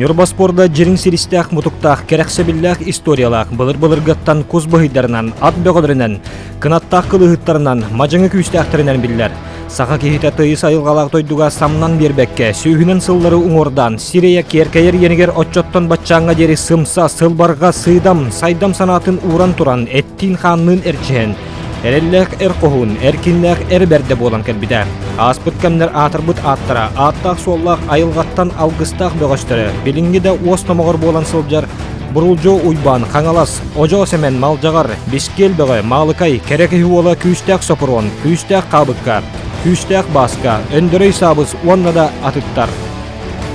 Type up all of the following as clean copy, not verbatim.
Ньурба спорда дьириҥ сиристээх мутуктаах, кэрэхсэбиллээх историялаах, былыр-былыргыттан кус быһыйдарынан, ат бөҕөлөрүнэн, кынаттаах кылыыһыттарынан, мадьыҥы күүстээхтэринэн биллэр. Саха киһитэ тыйыс айылҕалаах дойдуга самнан биэрбэккэ, сүүһүнэн сыллары уҥуордаан, сирэйэ киэркэйэр иэнигэр оччоттон баччааҥҥа диэри сымса, сылбарҕа, сыыдам, сайдам санаатын ууран туран, эттиин-хаанныын эрчиһэн, эрэллээх эр хоһуун, эркиннээх эр бэрдэ буолан кэлбитэ. Ааспыт кэмнэр аатырбыт ааттара, ааттаах-суоллаах айылҕаттан алгыстаах бөҕөстөрө, билиҥҥи да уос номоҕор буолан сылдьар Бурулдьу Уйбаан, Хаҥалас, Одьоо Сэмэн, Малдьаҕар, Бискиэл Бөҕө, Маалыкай, Кэрэ киһи уола Күүстээх Сопуруон, Күүстээх Хаабыкка, Күүстээх Бааска, Өндөрөй Саабыс уонна да атыттар.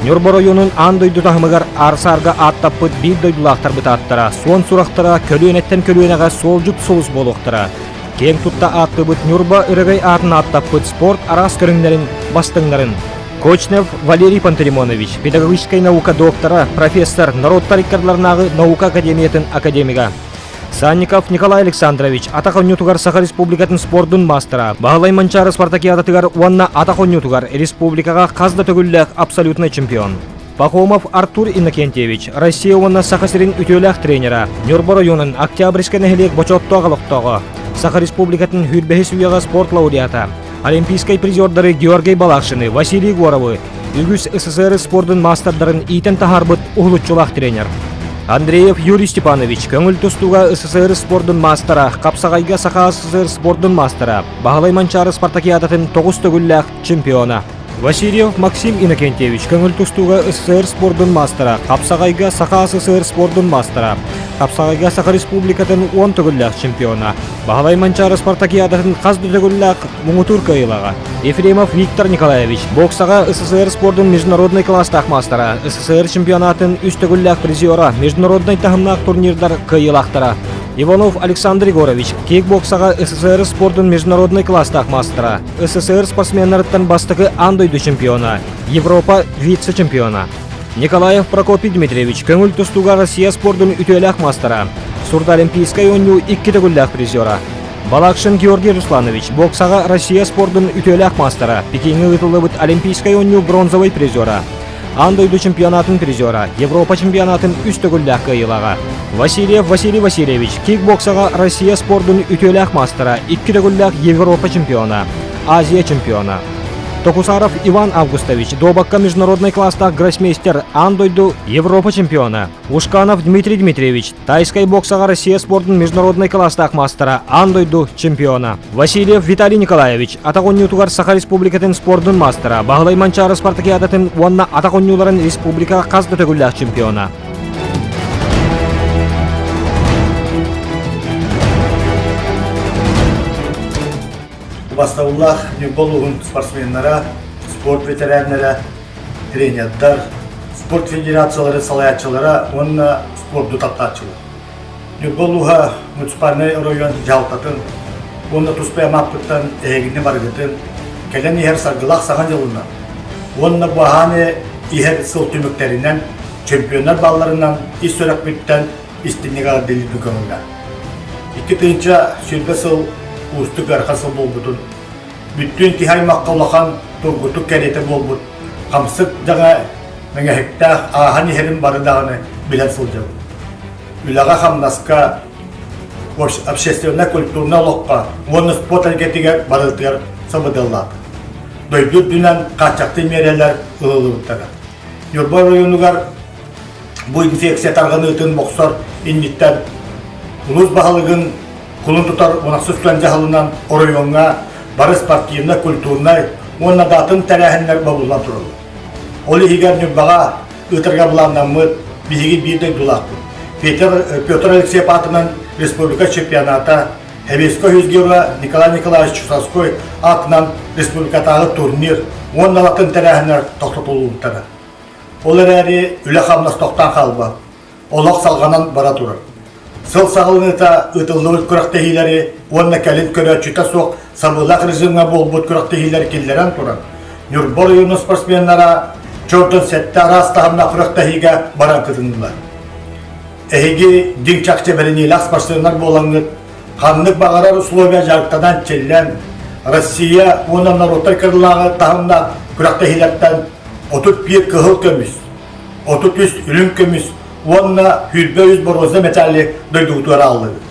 Ньурба оройуонун аан дойду таһымыгар аар-саарга ааттаппыт биир дойдулаахтарбыт ааттара, суон сурахтара көлүөнэттэн көлүөнэҕэ суолдьут сулус буолуохтара. Киэҥ тутта ааттыыбыт Ньурба өрөгөй аатын ааттаппыт спорт араас көрүҥнэрин бастыҥнарын Кочнев Валерий Пантелеймонович, педагогическай наука доктора, профессор, норуоттар иккардыларынааҕы наука академиятын академига. Санников Николай Александрович, атах оонньуутугар Саха Республикатын спордун маастара, Баһылай Манчаары спартакиадатыгар уонна атах оонньуутугар республикаҕа хас да төгүллээх абсолютнай чемпион. Пахомов Артур Иннокентьевич, Россия уонна Саха сирин үтүөлээх тренера, Ньурба оройуонун Октябрьскай нэһилиэк бочуоттаах олохтооҕо, Саха Республикатын сүүрбэһис үйэҕэ спорт лауреата, Олимпийскай призердары Георгий Балакшины, Василий Егоровы, үгүс СССР спордун маастардарын иитэн таһаарбыт уһулуччулаах тренер. Андреев Юрий Степанович көҥүл тустууга СССР спордун маастара, хапсаҕайга Саха СССР спордун маастара, Баһылай Манчаары спартакиадатын тоҕус төгүллээх чемпиона. Васильев Максим Иннокентьевич көҥүл тустууга СССР спордун маастара, хапсаҕайга Саха СССР спордун маастара, хапсаҕайга Саха Республикатын уон төгүллээх чемпиона, Баһылай Манчаары спартакиадатын хас да төгүллээх муҥутуур кыайыылааҕа. Ефремов Виктор Николаевич боксаҕа СССР спордун международнай класстаах маастара, СССР чемпионатын үс төгүллээх призера, международнай таһымнаах турнирдар кыайыылаахтара. Иванов Александр Егорович кикбоксаҕа СССР спордун международнай класстаах маастара, СССР спортсменнарыттан бастакы аан дойду чемпиона, Европа вице-чемпиона. Николаев Прокопий Дмитриевич көҥүл тустууга Россия спордун үтүөлээх маастара, Сурдоолимпийскай оонньуу икки төгүллээх призера. Балакшин Георгий Русланович боксаҕа Россия спордун үтүөлээх маастара, Пекиҥҥэ ыытыллыбыт Олимпийскай оонньуу бронзовай призера. Аан дойду чемпионатын призера, Европа чемпионатын үс төгүллээх кыайыылааҕа. Васильев Василий Васильевич кикбоксаҕа Россия спордун үтүөлээх маастара, икки төгүллээх Европа чемпиона, Азия чемпиона. Токусаров Иван Августович дуобакка международнай класстаах гроссмейстер, аан дойду Европа чемпиона. Ушканов Дмитрий Дмитриевич, тайскай боксаҕа Россия спордун международнай класстаах маастара, аан дойду чемпиона. Васильев Виталий Николаевич, атах оонньуутугар Саха Республикатын спордун маастара, Баһылай Манчаары спартакиадатын уонна атах оонньууларын республика хас да төгүллээх чемпиона. Убастабыллаах Ньурба улууһун спортсменнара, спорт ветераннара, тренердар, спорт федерацияларын салайааччылара уонна спорду таптааччылар. Ньурба улууһа муниципальнай оройуон дьаһалтатын уонна туспа амааппыттан эһигини барыгытын кэлэн иһэр саргылаах саҥа дьылынан уонна бу аһаан иһэр сыл түмүктэринэн чемпионнар балларынан ис сүрэхпиттэн истинник эҕэрдэлиирбин көҥүллээн. 2020 сыл уустук ыарахан сыл буолбутун, бүттүүн киһи аймахха улахан тургутук кэриэтэ буолбут хамсык дьаҥа мэҥэһиктээх ааһан иһэрин бары даҕаны билэн сылдьабыт. Үлэҕэ-хамнаска, общественнай-культурнай олоххо уонна спорт эйгэтигэр барытыгар сабыдыаллаата. Дойду үрдүнэн хааччахтыы миэрэлэр ылыллыбыттара. Ньурба оройуонугар бу инфекция тарҕаныытын бохсор инниттэн улуус баһылыгын кулун тутар унахсыс түөн дьаһалынан оройуоҥҥа бары спортивнай, культурнай уонна да атын тэрээһиннэр бобуллан тураллар. Ол иһигэр Ньурбаҕа ыытарга былааннаммыт биһиги биир дойдулаахпыт. Петр, Петр Алексеев аатынан республика чемпионата Сэбиэскэй үһүс геройа Николай Николаевич Чусовской аатынан республикатааҕы турнир уонна атын тэрээһиннэр тохтотуллубуттара. Ол эрээри үлэ-хамнас тохтоон хаалбат, олох салҕанан бара турар. Сыл саҕаланыыта ыытыллыбыт күрэхтэһиилэри уонна кэлин көрөөччүтэ суох сабыылаах режимҥэ буолбут күрэхтэһиилэри киллэрэн туран, Ньурба оройуонун спортсменнара чордон сэттэ араас таһымнаах күрэхтэһиигэ баран кытыннылар. Эһиги дьиҥ-чахчы бэриниилээх спортсменнар буолаҥҥыт, ханнык баҕарар условия дьарыктанан чиллэн, Россия уонна норуоттар кырылааҕы таһымнаах күрэхтэһиилэртэн 31 кыһыл көмүс, 33 үрүҥ көмүс уонна 23 боруонса мэтээли дойдугутугар аҕаллыгыт.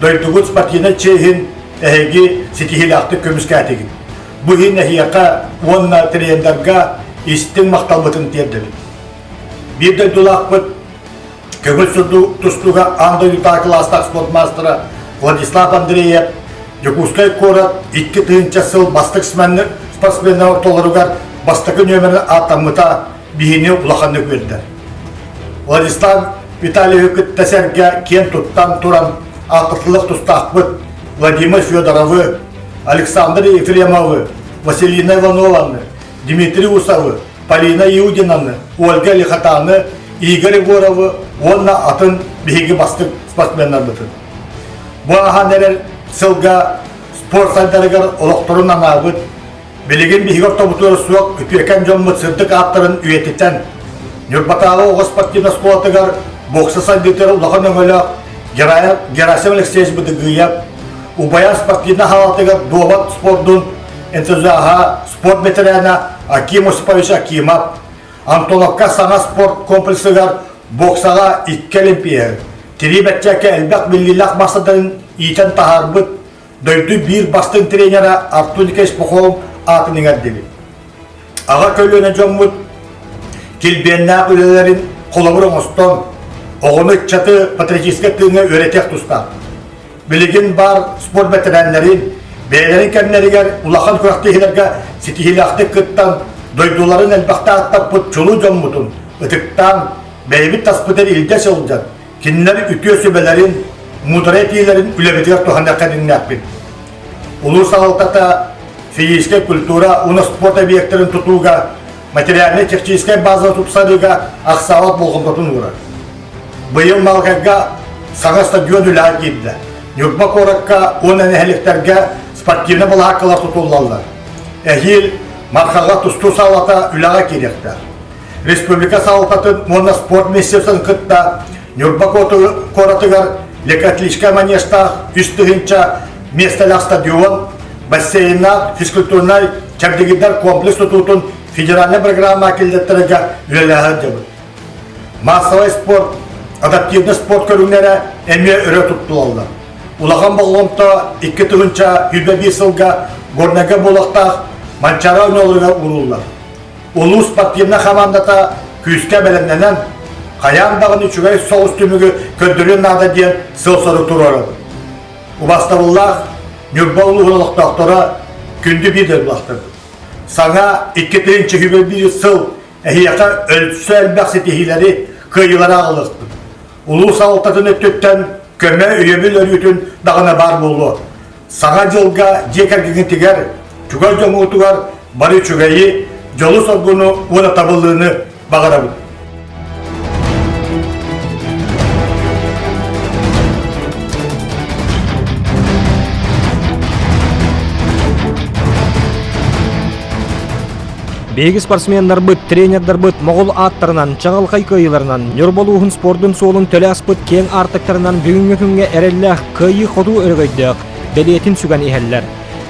Дойдугут спортивнай чиэһин эһиги ситиһиилээхтик көмүскээтигит. Бу иһин эһиэхэ уонна тренердарга истиҥ махталбытын тиэрдэбит. Биир дойдулаахпыт көҥүл тустууга аан дойдутааҕы кылаастаах спорт маастара Владислав Андреев Дьокуускай куорат 2000 сыл бастык спортсменнар ортолоругар бастакы нүөмэрин ааттаммыта биһини улаханнык үөрдэр. Владислав Витальевы кытта сэргэ киэн туттан туран ааттатыллах тустаахпыт Владимир Федоровы, Александр Ефремовы, Василина Иванованы, Дмитрий Усовы, Полина Иудинаны, Ольга Лихотаны, Игорь Егоровы уонна атын биһиги бастыҥ спортсменнарбытын. Бу ааһан эрэр сылга спорт сайдарыгар олохторун анаабыт, билигин биһиги ортобутугар суох үтүөкэн дьоммут сырдык ааттарын үйэтитэн, Ньурбатааҕы оҕо спортивнай оскуолатыгар бокса сайдыытыгар улахан өҥөлөөх Герасим Алексеевич Быдыгыев, Убайа спортивнай хаалатыгар дуобат спордун энтузиаһа, спорт бэтэрээнэ Аким Осипович Акимов, Антоновка саҥа спорт комплексыгар боксаҕа икки олимпиада, тирии бэччээккэ элбэх биллиилээх маастардарын иитэн таһаарбыт дойду биир бастыҥ тренерэ Артур Николаевич Пахомов аатын иҥэрдибит. Аҕа көлүөнэ дьоммут килбиэннээх үлэлэрин холобур оҥостон, оҕону ыччаты патриотическай тыыҥҥа үөрэтиэх тустаахпыт. Билигин баар спорт бэтэрээннэрин бэйэлэрин кэмнэригэр улахан күрэхтэһиилэргэ ситиһиилээхтик кыттан, дойдуларын элбэхтэ ааттаппыт чулуу дьоммутун ытыктаан, бэйэбит таспытын илдьэ сылдьан, кинилэр үтүө сүбэлэрин, муударай этиилэрин үлэбитигэр туһаныахха дьиҥнээхпит. Улуус салалтата физическэй культура уонна спорт объектарын тутууга материальнай-техническэй базаны тупсарыыга ахсаабат болҕомтотун уурар. Быйыл Малгайга саҥа стадион үлэҕэ киирдэ. Ньурба куоракка уонна нэһилиэктэргэ спортивнай балаһааккалар тутуллаллар. Эһиил Мархаҕа тустуу саалата үлэҕэ киириэхтээх. Республика салалтатын уонна спорт министерствотын кытта Ньурба куоратыгар лекоатлетическай манежтаах 3000 миэстэлээх стадион, бассейннаах физкультурнай чэбдигирдэр комплекс тутуутун федеральнай программа киллэртэргэ үлэлэһэ сылдьабыт. Массовай спорт, адаптивный спорт көрүҥнэрэ эмиэ өрө туттулаллар. Улахан болҕомто 2021 сылга Горнайга буолуохтаах Манчаары оонньууларыгар ууруллар. Улуус спортивнай хамаандата күүскэ бэлэмнэнэн, хайаан даҕаны үчүгэй соҕус түмүгү көрдөрүөн наада диэн сыал-сорук туруорабыт. Убастабыллаах Ньурба улууһун олохтоохторо күндү биир дойдулаахтарбыт. Саҥа 2021 сыл эһиэхэ өлсө элбэх ситиһиилэри, кыайыылары аҕалыахпыт. Улуус салалтатын өттүттэн көмө, өйөбүл өрүүтүн даҕаны баар буолуо. Саҥа дьылга дьиэ кэргэҥҥитигэр, чугас дьоҥҥутугар бары үчүгэйи, дьолу-соргуну уонна табыллыыны баҕарабыт. Биһиги спортсменнарбыт, тренердарбыт моҕол ааттарынан, чаҕылхай кыайыыларынан, Ньурба улууһун спордун суолун төлө аспыт киэҥ аартыктарынан бүгүҥҥү күҥҥэ эрэллээх, кыайыы-хотуу өрөгөйдөөх бэлиэтин сүгэн иһэллэр.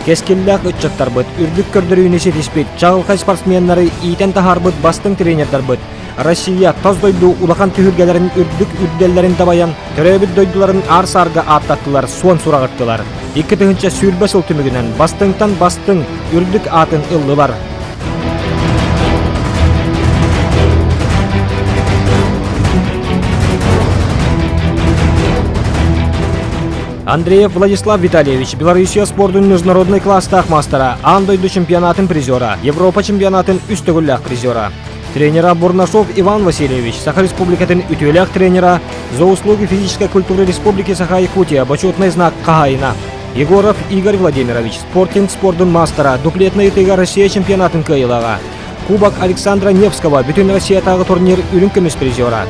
Кэскиллээх ыччаттарбыт, үрдүк көрдөрүүнү ситиспит, чаҕылхай спортсменнары иитэн таһаарбыт бастыҥ тренердарбыт Россия тас дойду улахан түһүлгэлэрин үрдүк үрдэллэрин дабайан, төрөөбүт дойдуларын аар-саарга ааттаттылар, суон сураҕыртылар. 2020 сыл түмүгүнэн бастыҥтан бастыҥ үрдүк аатын ыллылар. Андреев Владислав Витальевич, Белоруссия спордун международный класстаах маастара, аан дойду чемпионатын призера, Европа чемпионатын үс төгүллээх призера. Тренера Бурнашов Иван Васильевич, Саха Республикатын үтүөлээх тренера, за услуги физической культуры Республики Саха-Якутия, бочуотунай знак хаһаайына. Егоров Игорь Владимирович, спортинг спордун маастара, дуплетнай ытыыга Россия чемпионатын кыайыылааҕа. Кубок Александра Невского, бүтүн Россиятааҕы турнир үрүҥ көмүс призера.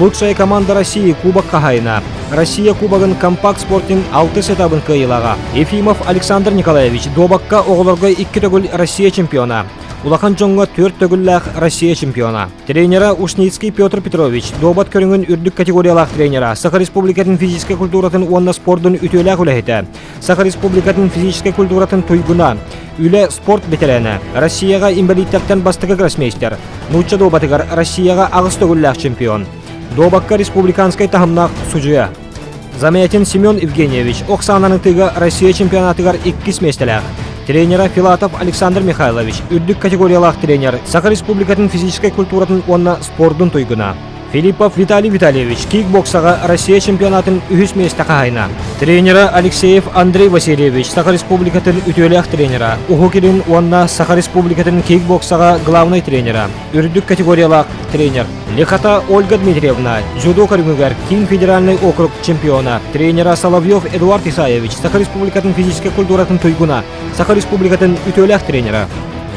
Лучшая команда России Кубок хаһаайына. Россия Кубогын компакт спортинг алтыс этабын кыайыылааҕа. Ефимов Александр Николаевич, дуобакка оҕолорго икки төгүл Россия чемпиона. Улахан дьоҥҥо түөрт төгүллээх Россия чемпиона. Тренера Ушницкий Петр Петрович, дуобат көрүҥүн үрдүк категориялаах тренера, Саха Республикатын физическэй культуратын уонна спордун үтүөлээх үлэһитэ, Саха Республикатын физическэй культуратын туйгуна, үлэ спорт бэтэрээнэ, Россияҕа инбэлииттэртэн бастакы гроссмейстер, нуучча дуобатыгар Россияҕа аҕыс төгүллээх чемпион, дуобакка республиканскай таһымнаах судьуйа. Замятин Семен Евгеньевич ох саанан ытыыга Россия чемпионатыгар иккис миэстэлээх. Тренера Филатов Александр Михайлович, үрдүк категориялаах тренер, Саха Республикатын физическэй культуратын уонна спордун туйгуна. Филиппов Виталий Витальевич кикбоксаҕа Россия чемпионатын үһүс миэстэ хаһаайына. Тренера Алексеев Андрей Васильевич, Саха Республикатын үтүөлээх тренера, Уһук Илин уонна Саха Республикатын кикбоксаҕа главнай тренера, үрдүк категориялаах тренер. Лихата Ольга Дмитриевна, дзюдо көрүҥүгэр Киин федеральнай округ чемпиона, тренера Соловьев Эдуард Исаевич, Саха Республикатын физическэй культуратын туйгуна, Саха Республикатын үтүөлээх тренера.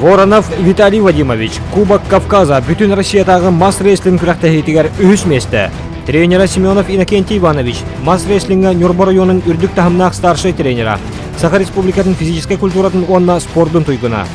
Воронов Виталий Вадимович, Кубок Кавказа бүтүн Россиятааҕы мас-рестлинг күрэхтэһиитигэр үһүс миэстэ. Тренера Семенов Иннокентий Иванович, мас-рестлиҥҥэ Ньурба оройуонун үрдүк таһымнаах старшай тренера, Саха Республикатын физическэй культуратын уонна спордун туйгуна.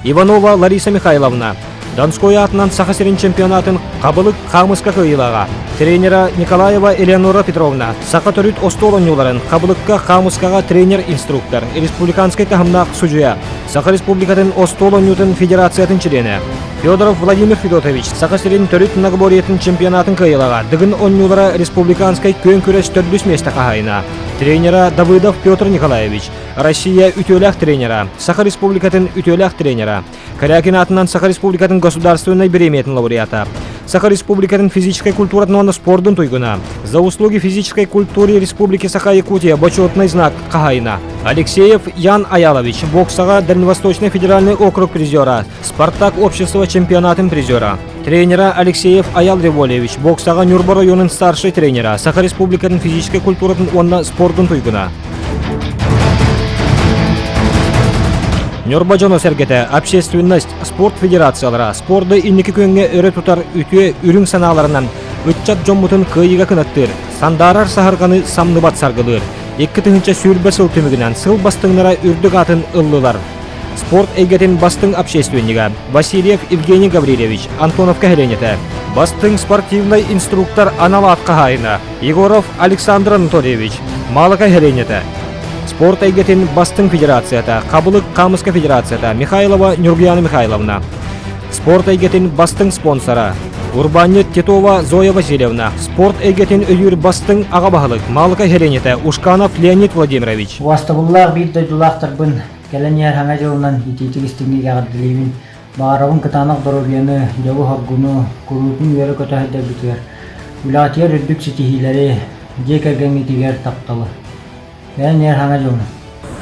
Иванова Лариса Михайловна, Донской аатынан Саха сирин чемпионатын хабылык хаамыска кыайыылааҕа, тренера Николаева Элеонора Петровна, саха төрүт остуол оонньууларын хабылыкка хаамыскаҕа тренер-инструктор, республиканскай таһымнаах судьуйа, Саха Республикатын остуол оонньуутун федерациятын чилиэнэ, Федоров Владимир Федотович, Саха сирин төрүт многоборьетын чемпионатын кыайыылааҕа, Дыгын оонньуулара республиканскай күөн күрэс төрдүс миэстэ хаһаайына, тренера Давыдов Петр Николаевич, Россия үтүөлээх тренера, Саха Республикатын үтүөлээх тренера, Корякин аатынан Саха Республикатын государственнай бириэмийэтин лауреата, Саха Республикатын физической культуратын уонна спордун туйгуна, За услуги физической культуре Республики Саха-Якутия бочуотунай знак хаһаайына, Алексеев Ян Аялович, боксаҕа Дальневосточный федеральный округ призера, Спартак общество чемпионатын призера, тренера Алексеев Аял Револьевич, боксаҕа Ньурба районун старшай тренера, Саха Республикатын физической культуратын уонна спордун туйгуна. Ньурба дьоно-сэргэтэ, общественность, спорт федерациялара спорду инники күөҥҥэ өрө тутар үтүө үрүҥ санааларынан ыччат дьоммутун кыайыыга кынаттыыр, сандаарар саһарҕаны самныбат саргылыыр. 2020 сыл түмүгүнэн сыл бастыҥнара үрдүк аатын ыллылар. Спорт эйгэтин бастыҥ общественнига Васильев Евгений Гаврильевич, Антоновка сэлиэнньэтэ. Бастыҥ спортивнай инструктор анал аат хаһаайына Егоров Александр Анатольевич, Маалыкай сэлиэнньэтэ. Спорт эйгэтин бастыҥ федерацията Хабылык Хаамыска федерацията Михайлова Нюргуяна Михайловна. Спорт эйгэтин бастыҥ спонсора Урбаанньыт Титова Зоя Васильевна, спорт эйгэтин өйүүр бастыҥ аҕа баһылык Маалыкай сэлиэнньэтэ Ушканов Леонид Владимирович. Убаастабыллаах биир дойдулаахтарбын Кэлэн иһэр Саҥа дьылынан итиитик истиҥник эҕэрдэлиибин. Баҕарабын кытаанах доруобуйаны, дьолу-соргуну, куруутун үөрэ-көтө сылдьаргытыгар, үлэҕитигэр үрдүк ситиһиилэри, дьиэ кэргэҥҥитигэр тапталы. Кэлэн иһэр Саҥа дьылынан!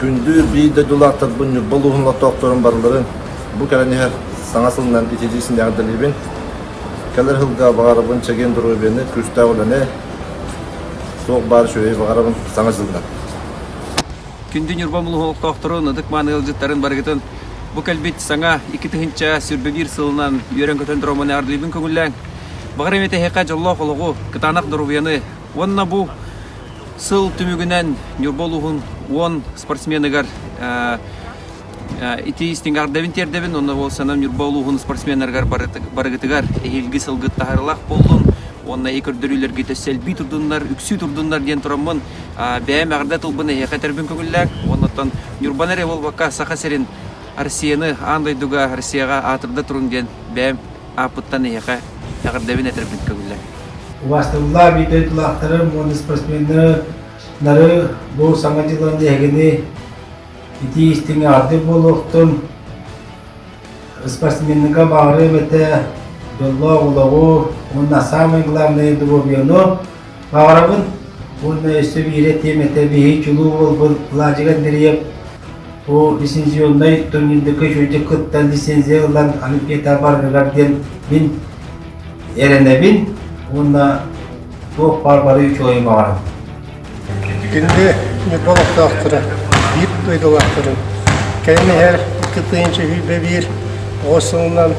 Күндү биир дойдулаахтарбын Ньурба улууһун олохтоохторун барыларын бу кэлэн иһэр Саҥа сылынан ититии син эҕэрдэлиибин. Кэлэр сылга баҕарабын чэгиэн доруобуйаны, күүстээх үлэни, суох баар үчүгэйи баҕарабын Саҥа дьылынан. Күндү Ньурба улууһун олохтоохторун, ытык-мааны ыалдьыттарын барыгытын бу кэлбит саҥа 2021 сылынан үөрэн-көтөн тураммын эҕэрдэлиибин көҥүллээҥ. Баҕар эмиэ эһиэхэ дьоллоох олоҕу, кытаанах доруобуйаны уонна бу сыл түмүгүнэн Ньурба улууһун 10 спортсменыгар ити истиҥ эҕэрдэбин тиэрдэбин уонна ол санам Ньурба улууһун спортсменнарыгар барыгытыгар эһиилги сылгыт таһаарыылаах буоллун уонна эһи көрдөрүүлэргит өссө элбии турдуннар, үксүү турдуннар диэн тураммын бэйэм эҕэрдэ тылбын эһиэхэ этэрбин көҥүллээх уонна оттон Ньурбаны эрэ буолбакка Саха сирин Россияны аан дойдуга Россияҕа аатырда туруҥ диэн бэйэм ааппыттан эһиэхэ эҕэрдэбин этэрбин көҥүллээх. Убаастабыллаах биир дойдулаахтарым уонна спортсменнары бу Саҥа дьылынан эһигини итии истиҥ эҕэрдэ буолуохтун. Спортсменнарга баҕарыам этэ дьоллоох олоҕу уонна самое главное доруобуйаны баҕарабын. Уонна өссө биир этиэм этэ биһиги чулуу уолбут Владик Андреев бу лицензионнай турнирдарга үчүгэйдик кыттан лицензия ылан Олимпиада барарыгар диэн мин эрэнэбин уонна туох баар бары үчүгэйи баҕарабын. Күндү Ньурба олохтоохторо, биир дойдулаахтарын, кэлин иһэр 2021 оҕо сылынан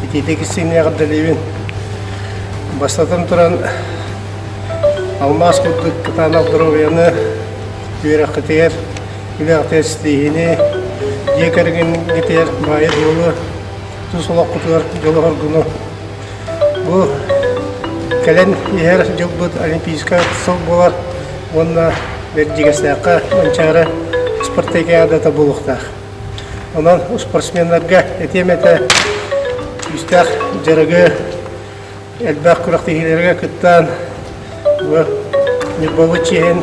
итиитик истиҥник эҕэрдэлиибин. Бастатан туран, алмаас курдук кытаанах доруобуйаны, үөрэххитигэр, үлэҕитигэр ситиһиини, Дьиэ кэргэҥҥитигэр баайы-дуолу, тус олоххутугар дьолу-соргуну. Бу кэлэн иһэр дьылбыт Олимпийскай сыл буолар уонна Бэрдьигэстээххэ Манчаары спартакиадата буолуохтаах. Онон спортсменнарга этиэм этэ күүстээх дьарыгы, элбэх күрэхтэһиилэргэ кыттан Ньурбабыт чиэһин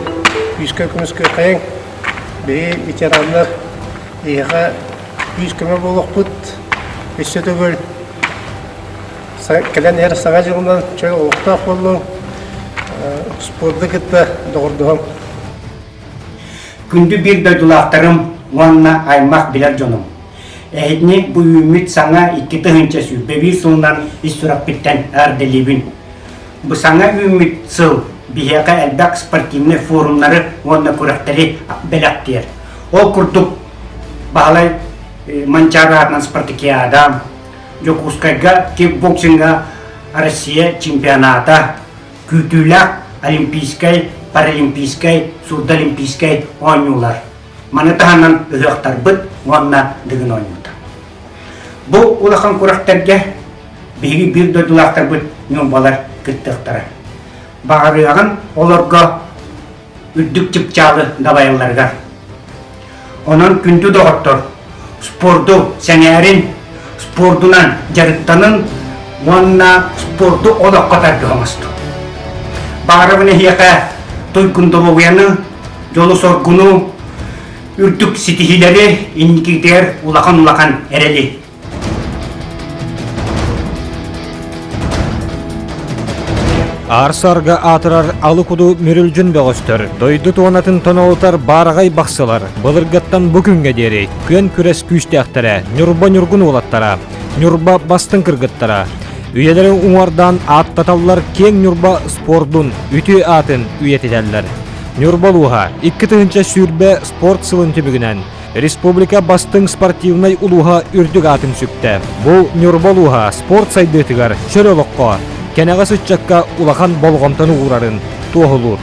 күүскэ көмүскүөххэйиҥ. Биһиги ветераннар эһиэхэ күүс-көмө буолуохпут. Өссө төгүл кэлэн иһэр Саҥа дьылынан чөл олохтоох буоллуҥ, спорду кытта доҕордоһуҥ. Күндү биир дойдулаахтарым уонна аймах билэр дьонум! Эһигини бу үүммүт саҥа 2021 сылынан ис сүрэхпиттэн эҕэрдэлиибин! Бу саҥа үүммүт сыл биһиэхэ элбэх спортивнай форумнары уонна күрэхтэри бэлэхтиэр. Ол курдук Баһылай Манчаары аатынан спартакиада, Дьокуускайга кикбоксиҥҥа Россия чемпионата, күүтүүлээх Олимпийскай, Паралимпийскай, Сурдолимпийскай оонньуулар. Маны таһынан ыһыахтарбыт уонна Дыгын оонньуута. Бу улахан күрэхтэргэ биһиги биир дойдулаахтарбыт ньурбалар кыттыахтара. Баҕарыаҕын олорго үрдүк чыпчаалы дабайалларыгар. Онон күндү доҕоттор, спорду сэҥээрин, спордунан дьарыктанын уонна спорду олоххо тардыһа оҥостун. Баҕарабын эһиэхэ туйгун доруобуйаны, дьолу-соргуну, үрдүк ситиһиилэри, инникитигэр улахан-улахан эрэли. Аар-саарга аатырар алы-куду мүрүлдьүн бөҕөстөр, дойду туонатын тонолутар баараҕай бахсылар, былыргыттан бу күҥҥэ диэри күөн күрэс күүстээхтэрэ, Ньурба ньургун уолаттара, Ньурба бастыҥ кыргыттара. Үйэлэри уҥуордаан ааттаталлар киэҥ Ньурба спордун үтүө аатын үйэтитэллэр. Ньурба улууһа 2020 спорт сылын түмүгүнэн Республика бастыҥ спортивнай улууһа үрдүк аатын сүктэ. Бу Ньурба улууһа спорт сайдыытыгар чөл олоххо, кэнэҕэс ыччакка улахан болҕомтону уурарын туоһулуур.